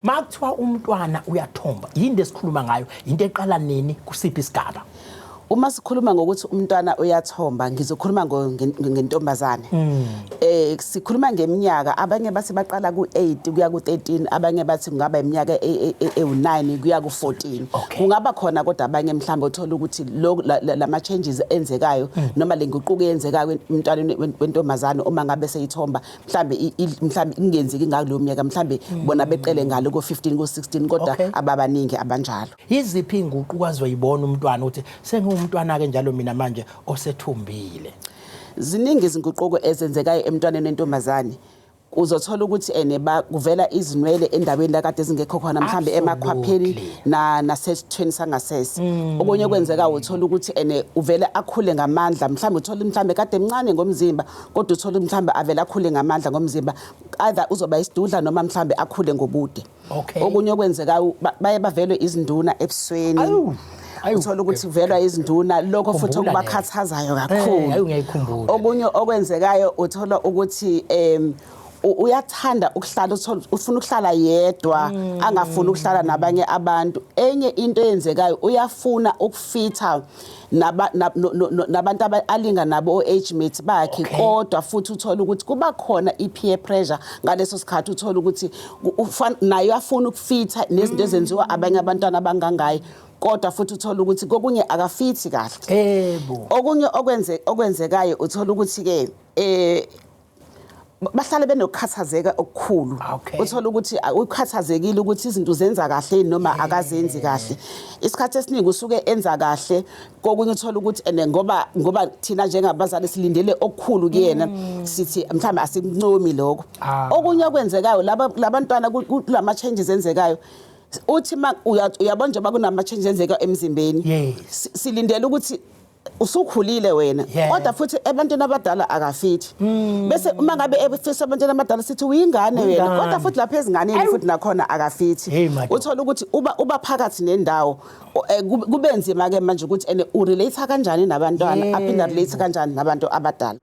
Makuthiwa umntwana uyathomba, yini lesikhuluma ngayo? Into eqala nini, kusiphi isigaba? Uma sikhuluma ngokuthi umntwana uyathomba, ngizokhuluma ngentombazane. Sikhuluma ngeminyaka, abanye bathi baqala ku8 kuya ku13, abanye bathi kungaba iminyaka ewu9 kuya ku14. Kungaba khona kodwa abanye mhlawumbe uthola ukuthi lama changes enzekayo noma lenguquko eyenzekayo emntwaneni wentombazane uma ngabe seyithomba, mhlambe mhlambe ingenzeki ngaloyo minyaka, mhlambe bona beqele ngalo ko15 ko16, kodwa ababaningi abanjalo. Yiziphi inguquko azoyibona umntwana ukuthi sengiwumntwana ke njalo mina manje osethombile? Ziningi izinguquko ezenzekayo emntwaneni wentombazane. Uzothola ukuthi ene kuvela izinwele endaweni la kade zingekho khona, mhlambe emakhwapheni na nasesithweni sangasese. Okunye okwenzekayo, uthola ukuthi ene uvele akhule ngamandla, mhlambe uthola mhlambe kade emncane ngomzimba, kodwa uthola mhlambe avele akhule ngamandla ngomzimba, either uzoba isidudla noma mhlambe akhule ngobude. Okunye okwenzekayo, baye bavelwe izinduna ebusweni. Awu. Awu. Uthola ukuthi uvelwa izinduna, lokho futhi Khumbula leyo. okubakhathazayo kakhulu. Awu, ngiyayikhumbula. Okunye okwenzekayo, uthola ukuthi uyathanda ukuhlala, uthola ufuna ukuhlala yedwa, angafuni ukuhlala nabanye abantu. Enye into eyenzekayo, uyafuna ukufitha naba nabantu alinga nabo, o-age mates bakhe, kodwa futhi uthola ukuthi kuba khona i-peer pressure ngaleso sikhathi. Uthola ukuthi naye uyafuna ukufitha nezinto ezenziwa abanye abantwana abangangaye, kodwa futhi uthola ukuthi kokunye akafithi kahle. Okunye okwenzekayo, uthola ukuthi ke bahlale benokukhathazeka okukhulu. Uthola ukuthi ukhathazekile ukuthi izinto uzenza kahle yini noma akazenzi kahle. Isikhathi esiningi usuke enza kahle, kokunye uthola ukuthi ene ngoba thina njengabazali silindele okukhulu kuyena, sithi mhlawumbe asikuncomi lokho. Okunye okwenzekayo, laba labantwana kulama changes enzekayo, uthi ma uyabona njengoba kunama changes enzeka emzimbeni, silindele ukuthi usukhulile wena, kodwa futhi ebantwini abadala akafithi. Bese uma ngabe efisa ebantwini abadala, sithi uyingane wena, Uyingane. kodwa futhi lapha ezinganeni futhi nakhona akafithi. Hey, madoda. Uthola ukuthi uba phakathi nendawo. Kube nzima ke manje ukuthi ene urelate kanjani nabantwana, aphinde relate kanjani nabantu abadala.